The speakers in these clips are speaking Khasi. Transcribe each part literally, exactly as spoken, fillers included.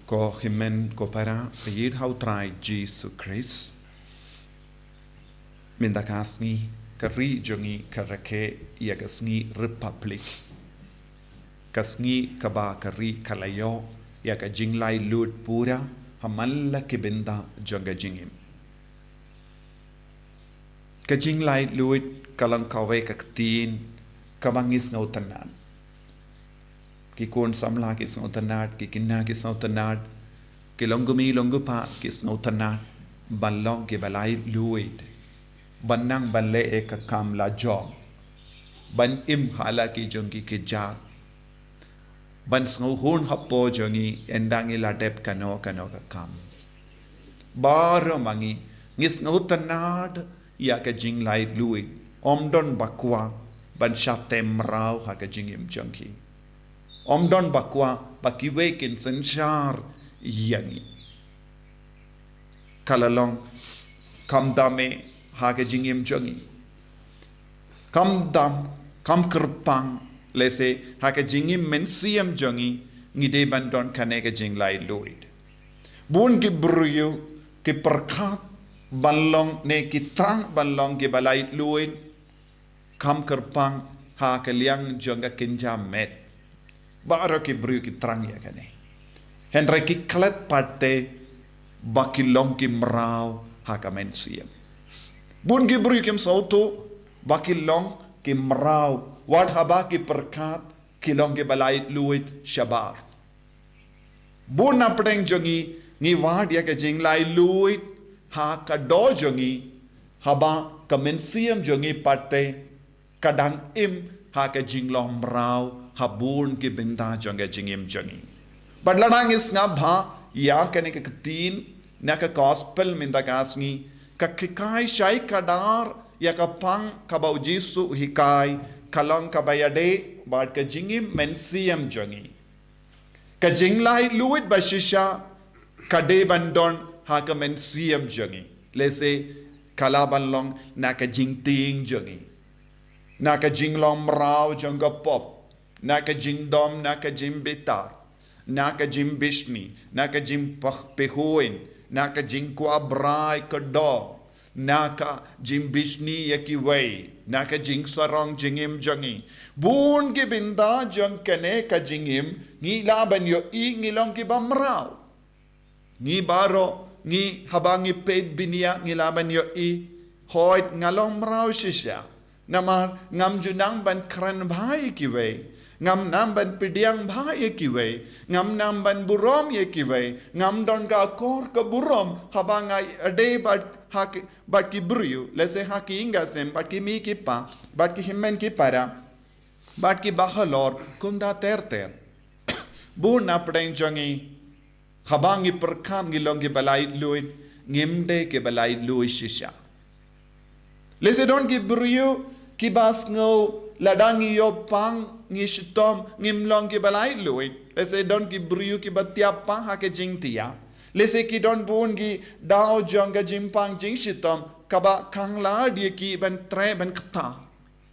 Ko hynmen ko para, ïeit ha u Trai Jisu Khrist. Mynta ka sngi, ka ri jong ngi ka rakhe ïa ka sngi Republic. Ka sngi kaba ka ri ka la ïoh ïa ka jinglaitluid pura ha man la ki bynta jong ka jingim. Ka jinglaitluid ka long kawei ka ktien kaba ngi sngewtynnad. Ki khun samla ki sngewtynnad, ki khynnah ki sngewtynnad, ki long kmie long kpa ki sngewtynnad ban long kiba laitluid, ban nang ban leh ïa ka kam lajong, ban im ha la ki jong ki kjat, ban sngewhun hapoh jong ngi ynda ngi la dep kano kano ka kam. Baroh ma ngi, ngi sngewtynnad ïa ka jinglaitluid. Ym don ba kwah ban shah teh mraw ha ka jingim jong ki. Ym don ba kwah ba kiwei kin synshar ïa ngi. Ka la long kam dame ha ka jingim jong ngi. Kam dam, kam kyrpang, lehse ha ka jingim mynsiem jong ngi, ngi dei ban don kane ka jinglaitluid. Bun ki briew ki pyrkhat ban long ne ki thrang ban long kiba laitluid, kam kyrpang ha ka liang jong ka kynja met. Baroh ki briew ki thrang ïa kane. Hynrei ki klet pat te ba ki long ki mraw ha ka mynsiem. Bun ki briew kim sngewthuh ba ki long ki mraw, wat haba ki pyrkhat ki long kiba laitluid shabar. Bun na pdeng jong ngi, ngi wad ïa ka jinglaitluid ha ka doh jong ngi, haba ka mynsiem jong ngi pat te ka dang im ha ka jinglong mraw ha bun ki bynta jong ka jingim jong ngi. Bad lada ngi sngap bha ïa kane ka ktien na ka gospel mynta ka sngi, ka hikai shai kdar ïa ka pang kaba u Jisu u hikai, ka long kaba ïadei bad ka jingim mynsiem jong ngi. Ka jinglaitluid ba shisha ka dei ban don ha ka mynsiem jong ngi. Lehse ka lah ban long na ka jingtieng jong ngi, na ka jinglong mraw jong ka pop, na ka jingdom, na ka jingbitar, na ka jingbishni, na ka jingpah-, pynhun, na ka jingkwah brai ka doh, na ka jingbishni ïa kiwei, na ka jingsarong jingim jong ngi. Bun ki bynta jong kane ka jingim, ngi lah ban ïohi ngi long kiba mraw. Ngi baroh, ngi haba ngi peit bniah ngi lah ban ïohi, hooid nga long mraw shisha. Namar ngam ju nang ban kren bha ïa kiwei, ngam nang ban pdiang bha ïa kiwei, ngam nang ban burom ïa kiwei, ngam don ka akor ka burom haba nga ïadei bad ha ki, bad ki briew, lehse ha ki ïing ki sem, bad ki mei ki pa, bad ki hynmen ki para, bad ki bahalor, kumta ter ter. Bun na pdeng jong ngi, haba ngi pyrkhat ngi long kiba laitluid, ngim dei kiba laitluid shisha. Lehse don ki briew kiba sngew lada ngi ïoh pang ngi shitom ngim long kiba laitluid. Lehse don ki briew kiba thiah pang ha ka jingthiah. Lehse ki don bun ki daw jong ka jingpang jingshitom kaba khang lad ïa ki ban treh ban kta.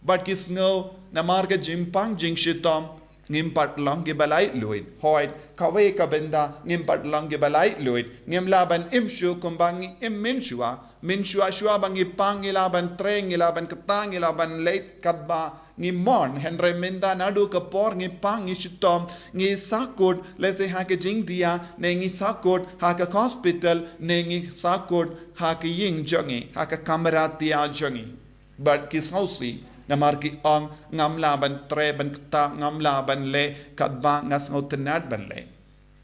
Bad ki sngew namar ka jingpang jingshitom ngim pat long kiba laitluid. Hooid, kawei ka bynta ngim pat long kiba laitluid. Ngim lah ban im shuh kumba ngi im mynshuwa. Mynshuwa shuwa ba ngi pang ngi lah ban treh, ngi lah ban kta, ngi lah ban leit katba ngi mon. Hynrei mynta naduh ka por ngi pang ngi shitom, ngi sahkut, lehse ha ka jingthiah, ne ngi sahkut ha ka hospital, ne ngi sahkut ha ka ïing jong ngi, ha ka kamra thiah jong ngi. Bad ki sngewsih, namar ki ong ngam lah ban treh ban kta, ngam lah ban leh katba nga sngewtynnad ban leh.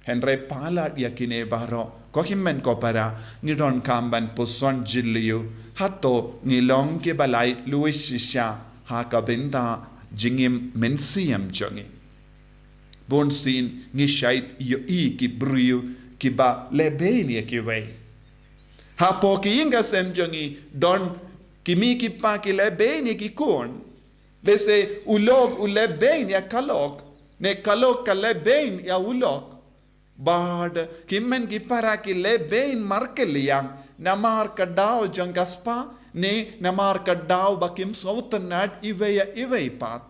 Hynrei palat ïa kine baroh, ko hynmen ko para, ngi donkam ban puson jylliew, hato ngi long kiba laitluid shisha ha ka bynta jingim mynsiem jong ngi. Bunsien ngi shait ïohi ki briew kiba lehbeiñ ïa kiwei. Hapoh ki ïing ki sem jong ngi don ki mei ki pa ki lehbeiñ ïa ki khun. Lehse u lok u lehbeiñ ïa ka lok, ne ka lok ka lehbeiñ ïa u lok. Bad ki hynmen ki para ki lehbeiñ markylliang, namar ka daw jong ka spah, ne namar ka daw ba kim sngewtynnad iwei ïa iwei pat.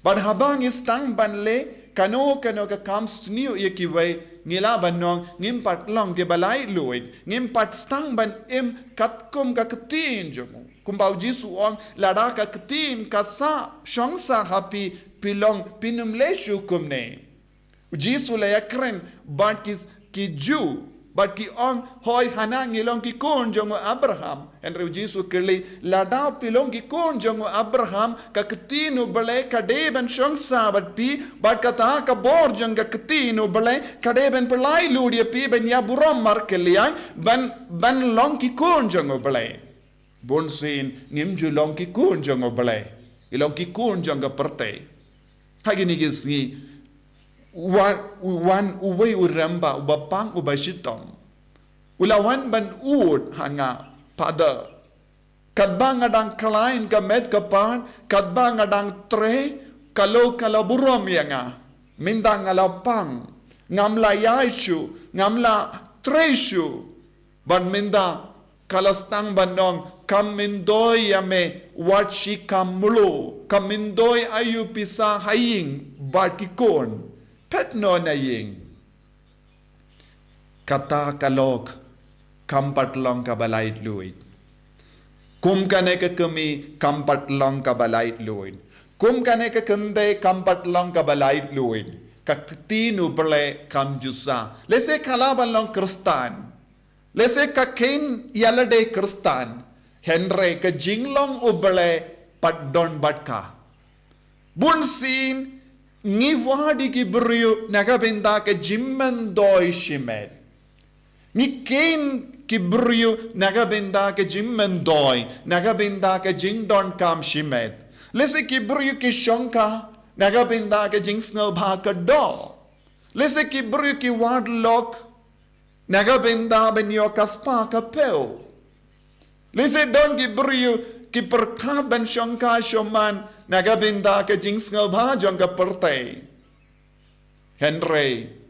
Bad haba ngi sdang ban leh, Kano kano ka kam sniew ïa kiwei, ngi lah ban ong ngim pat long kiba laitluid, ngim pat sdang ban im katkum ka ktien jong u. Kumba u Jisu u ong, lada ka ktien ka sah shong sah ha phi, phi long, phin ym leh shuh kumne. U Jisu u la ïakren bad ki, ki Jiw, bad ki ong, hooid, hana ngi long ki khun jong u Abraham. Hynrei u Jisu u kylli, lada phi long ki khun jong u Abraham, ka ktien u Blei ka dei ban shong sah bad phi, bad kata ka bor jong ka ktien u Blei ka dei ban pyllait lut ïa phi ban ïa burom markylliang, ban, ban long ki khun jong u Blei. Bunsien ngim ju long ki khun jong u Blei, ngi long ki khun jong ka pyrthei. Ha kine ki sngi, wan, wan uwei u rangbah uba pang uba shitom, u la wan ban ud ha nga, Father. Katba nga dang khlaiñ ka met ka phad, katba nga dang trei, ka lok ka la burom ïa nga. Mynta nga la pang, ngam lah ïaid shuh, ngam lah trei shuh. Bad mynta ka la sdang ban ong, kam myntoi ïa me wat shi kham mluh, kam myntoi aïu pisa ha ïing bad ki khun. Peit noh na ïing. Kata ka lok kam pat long kaba laitluid. Kum kane ka kmie kam pat long kaba laitluid. Kum kane ka kynthei kam pat long kaba laitluid. Ka ktien u Blei kam ju sah. Lehse ka lah ban long Khristan. Lehse ka kheiñ ïa lade Khristan. Hynrei ka jinglong u Blei pat don bad ka. Bunsien ngi wad ïa ki briew na ka bynta ka jingmyntoi shimet. Ngi kheiñ ki briew na ka bynta ka jingmyntoi, na ka bynta ka jingdonkam shimet. Lehse ki briew ki shongkha na ka bynta ka jingsngewbha ka doh. Lehse ki briew ki wad lok na ka bynta ban ïoh ka spah ka phew. Lehse don ki briew ki pyrkhat ban shongkha shoman na ka bynta ka jingsngewbha jong ka pyrthei. Hynrei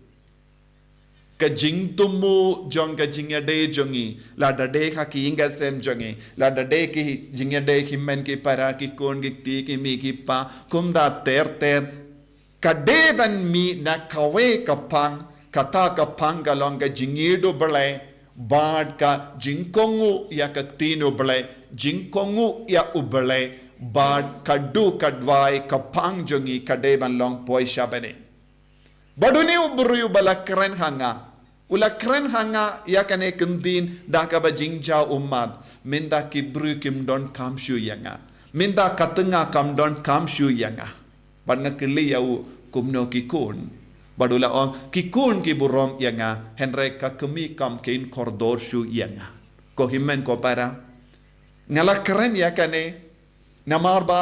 ka jingthmu jong ka jingïadei jong ngi, lada dei ha ki ïing ki sem jong ngi, lada dei ki jingïadei ki hynmen ki para, ki khun ki kti, ki mei ki pa, kumta ter ter, ka dei ban mih na kawei ka phang, kata ka phang ka long ka jingïeit u Blei, bad ka jingkohnguh ïa ka ktien u Blei, jingkohnguh ïa u Blei, bad ka duh ka duwai ka phang jong ngi ka dei ban long poi sha bneng. Bad une u briew ba la kren ha nga, u la kren ha nga ïa kane ka ktien da kaba jingjaw ummat, mynta ki briew kim donkam shuh ïa nga. Mynta ka tnga kam donkam shuh ïa nga. Bad nga kylli ïa u, kumno ki khun? Bad u la ong, ki khun ki burom ïa nga, hynrei ka kmie kam kheiñ kordor shuh ïa nga. Ko hynmen ko para, nga la kren ïa kane namar ba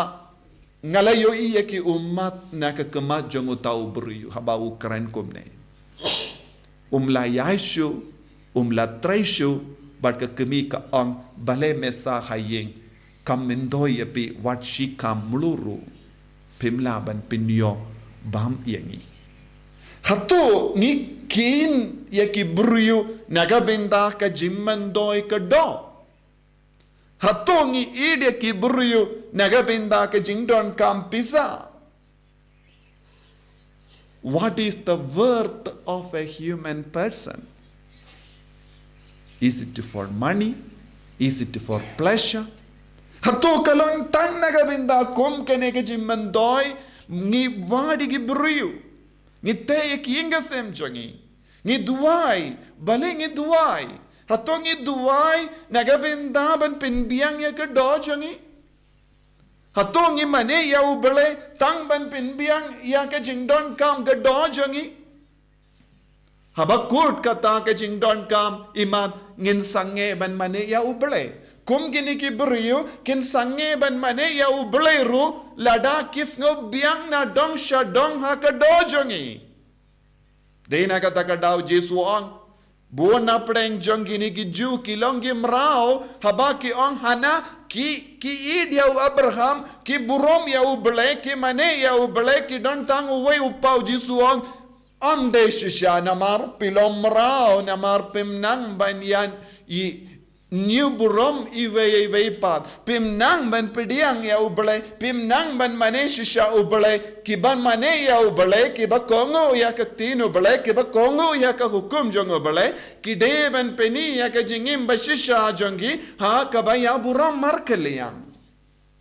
nga la ïohi ïa ki ummat na ka khmat jong uta u briew haba u kren kumne. Um la ïaid shuh, um la trei shuh, bad ka kmie ka ong, balei me sah ha ïing, kam myntoi ïa phi wat shi kham mluh ruh, phim lah ban pynïoh bam ïa ngi. Hato ngi kheiñ ïa ki briew na ka bynta ka jingmyntoi ka doh? Hato ngi ïeit ïa ki briew na ka bynta ka jingdonkam pisa? What is the worth of a human person? Is it for money? Is it for pleasure? Hato ka long tang na ka bynta kum kane ka jingmyntoi? Ngi wad ïa ki briew, ngi tei ïa ki ïing ki sem jong ngi, ngi duwai, balei ngi duwai? Hato ngi duwai na ka bynta ban pynbiang ïa ka doh jong ngi? Hato ngi mane ïa u Blei tang ban pynbiang ïa ka jingdonkam ka doh jong ngi? Haba kut kata ka jingdonkam, imat ngin sangeh ban mane ïa u Blei. Kum kine ki briew kin sangeh ban mane ïa u Blei ruh lada ki sngewbiang na dong sha dong ha ka doh jong ngi. Dei na kata ka daw Jisu u ong, bun na pdeng jong kine ki Jiw ki long ki mraw, haba ki ong hana ki, ki ïeit ïa u Abraham, ki burom ïa u Blei, ki mane ïa u Blei, ki don tang uwei u kpa. U Jisu u ong, ym dei shisha, namar phi long mraw, namar phim nang ban ïa i Ñiew burom iwei ïa iwei pat. Phim nang ban pdiang ïa U Blei, phim nang ban mane shisha U Blei. Kiban mane ïa U Blei, kiba kohnguh ïa ka ktien U Blei, kiba kohnguh ïa ka hukum jong U Blei, ki dei ban pyni ïa ka jingim ba shisha jong ki ha kaba ïa burom markylliang.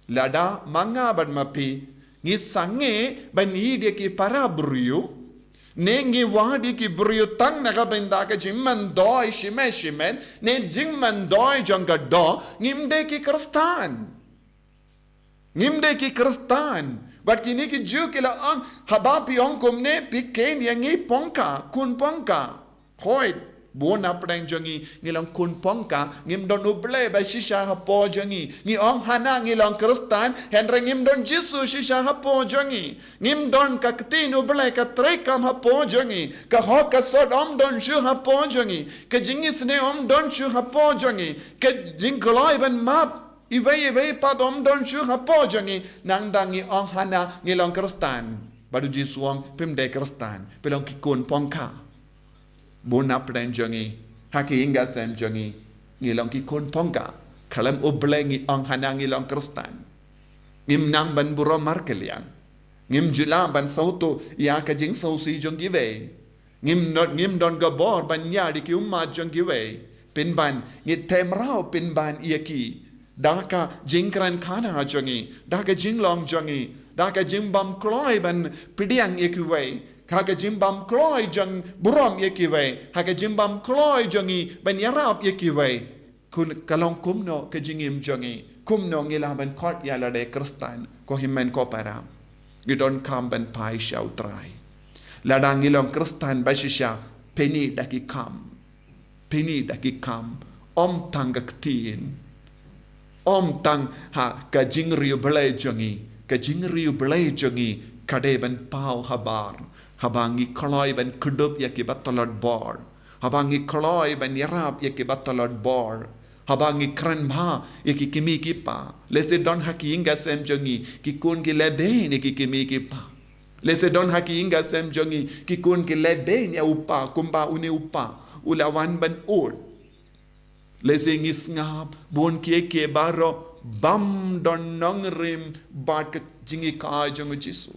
Lada ma nga bad ma phi ngi sangeh ban ïeit ïa ki para briew, ne ngi wad ïa ki briew tang na ka bynta ka jingmyntoi shimet shimet, ne jingmyntoi jong ka doh, ngim dei ki Khristan. Ngim dei ki Khristan. Bad kine ki Jiw ki la ong, haba phi ong kumne, phi kheiñ ïa ngi pongka, khun pongka. Hooid, bun na pdeng jong ngi, ngi long khun pongka, ngim don U Blei ba shisha hapoh jong ngi. Ngi ong hana ngi long Khristan, hynrei ngim don Jisu shisha hapoh jong ngi. Ngim don ka ktien U Blei ka treikam hapoh jong ngi. Ka hok ka sot ym don shuh hapoh jong ngi. Ka jingisynei ym don shuh hapoh jong ngi. Ka jingkloi ban map iwei iwei pat ym don shuh hapoh jong ngi. Nangta ngi ong hana ngi long Khristan. Bad U Jisu u ong phim dei Khristan. Phi long ki khun pongka. Bun na pdeng jong ngi, ha ki ïing ki sem jong ngi, ngi long ki khun pongka. Khlem U Blei ngi ong hana ngi long Khristan. Ngim nang ban burom markylliang. Ngim ju lah ban sngewthuh ïa ka jingsngewsih jong kiwei. Ngim don, ngim don ka bor ban ïa ïa ki ummat jong kiwei. Pynban ngi them rau pynban ïa ki da ka jingkren khana jong ngi, da ka jinglong jong ngi, da ka jingbym kloi ban pdiang ïa kiwei, ha ka jingbym kloi jong burom ïa kiwei, ha ka jingbym kloi jong ngi ban ïarap ïa kiwei. Khun, ka long kumno ka jingim jong ngi, kumno ngi lah ban khot ïa lade Khristan, ko hynmen ko para. Ngi donkam ban phai sha U Trai. Lada ngi long Khristan ba shisha, pyni da ki kam. Pyni da ki kam, ym tang ka ktien. Ym tang ha ka jingriewblei jong ngi, ka jingriewblei jong ngi, ka dei ban paw habar. Haba ngi kloi ban kdup ïa kiba tlot bor. Haba ngi kloi ban ïarap ïa kiba tlot bor. Haba ngi kren bha ïa ki kmie ki kpa. Lehse don ha ki ïing ki sem jong ngi, ki khun ki lehbeiñ ïa ki kmie ki kpa. Lehse don ha ki ïing ki sem jong ngi, ki khun ki lehbeiñ ïa u kpa, kumba une u kpa u la wan ban ud. Lehse ngi sngap, bun kiei kiei baroh, bym don nongrim bad ka jingïeit jong U Jisu.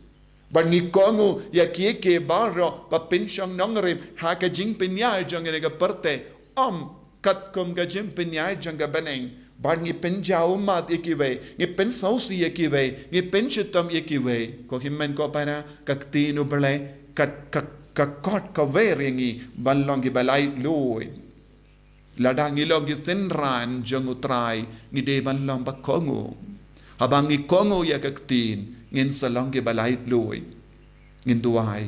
Bad ngi kohnguh ïa kiei kiei baroh, ba pynshong nongrim, ha ka jingpynïaid jong ngi ha ka pyrthei, ym katkum ka jingpynïaid jong ka bneng. Bad ngi pynjaw ummat ïa kiwei, ngi pynsngewsih ïa kiwei, ngi pynshitom ïa kiwei. Ko hynmen ko para, ka ktien U Blei, ka, ka, ka khot ka wer ïa ngi, ban long kiba laitluid. Lada ngi long ki synran jong U Trai, ngi dei ban long ba kohnguh. Haba ngi kohnguh ïa ka ktien, ngin sa long kiba laitluid. Ngin duwai.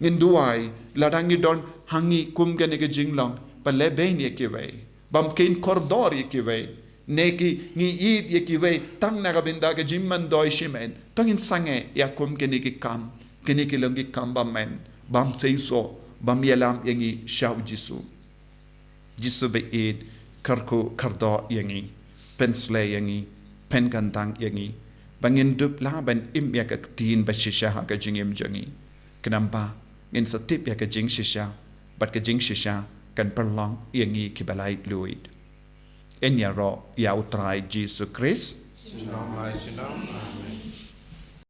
Ngin duwai, lada ngi don ha ngi kum kane ka jinglong, ba lehbeiñ ïa kiwei. Bym kheiñ kordor ïa kiwei. Ne ki ngi ïeit ïa kiwei, tang na ka bynta ka jingmyntoi shimet. To ngin sangeh ïa kum kine ki kam, kine ki long ki kam bymmen, bym seisoh, bym ïalam ïa ngi sha U Jisu. Jisu ba ïeit, kyrkhu kyrdoh ïa ngi, pynshlei ïa ngi, pynkyntang ïa ngi, ba ngin dup lah ban im ïa ka ktien ba shisha ha ka jingim jong ngi. Khnang ba ngin sa tip ïa ka jingshisha, bad ka jingshisha kan pynlong ïa ngi kiba laitluid. Yn ïaroh ïa U Trai Jisu Khrist. Junom la junom. Amen.